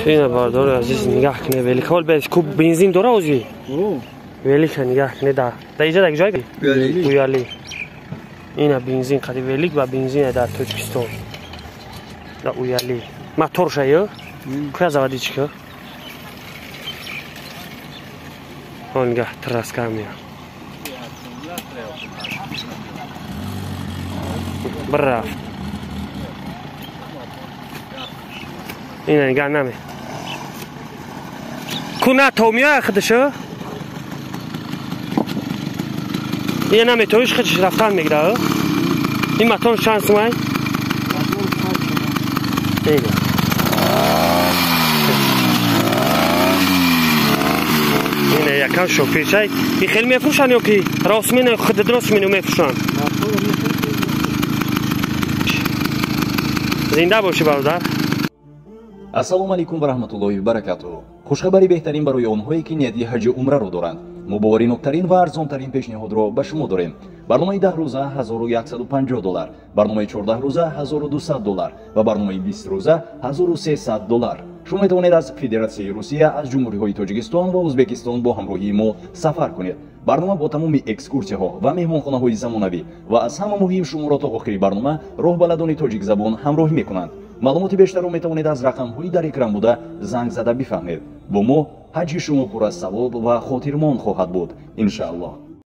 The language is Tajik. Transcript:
Ина бардори азиз, нигаҳ кне, велик. Ҳол без ку бензин дора ози? Велика нигаҳ кне да. Да иҷа даг ҷой? Уяли. Ина бензин қади велик ва бензин дар Тоҷикистон. Да Уяли. Мотор шая? Куя заводи чика? Ҳол нигаҳ траска мея. Брафт. Ина нигаҳ наме. Ку на то меоя худашо? Ина наметоиш худаш рафтан мегира. Ин мотор чанд сумай? Ина. Ина якам шофиршай. И хел мефурӯшанд ё ки рост мена худат рост мену мефурӯшанд? Зинда бошӣ бародар. Ассалому алайкум ва раҳматуллоҳи ва баракатуҳ. Хушхабари беҳтарин барои онҳое ки нияти ҳаҷи умраро доранд. Мо бовариноктарин ва арзонтарин пешниҳодро ба шумо дорем. Барномаи 10 рӯза $1150, барномаи 14 рӯза $1200 ва барномаи 20 рӯза $1300. Шумо метавонед аз Федератсияи Русия, аз ҷумҳуриҳои Тоҷикистон ва Ӯзбекистон бо ҳамроҳии мо сафар кунед. Барнома бо тамоми экскурсияҳо ва меҳмонхонаҳои замонавӣ ва аз ҳама муҳим шуморо то охири барнома роҳбаладони тоҷикзабон ҳамроҳӣ мекунанд. Маълумоти бештарро метавонед аз рақамҳои дар экран буда занг зада бифаҳмед. Бо мо ҳаҷи шумо пур аз савоб ва хотирмон хоҳад буд, иншааллоҳ.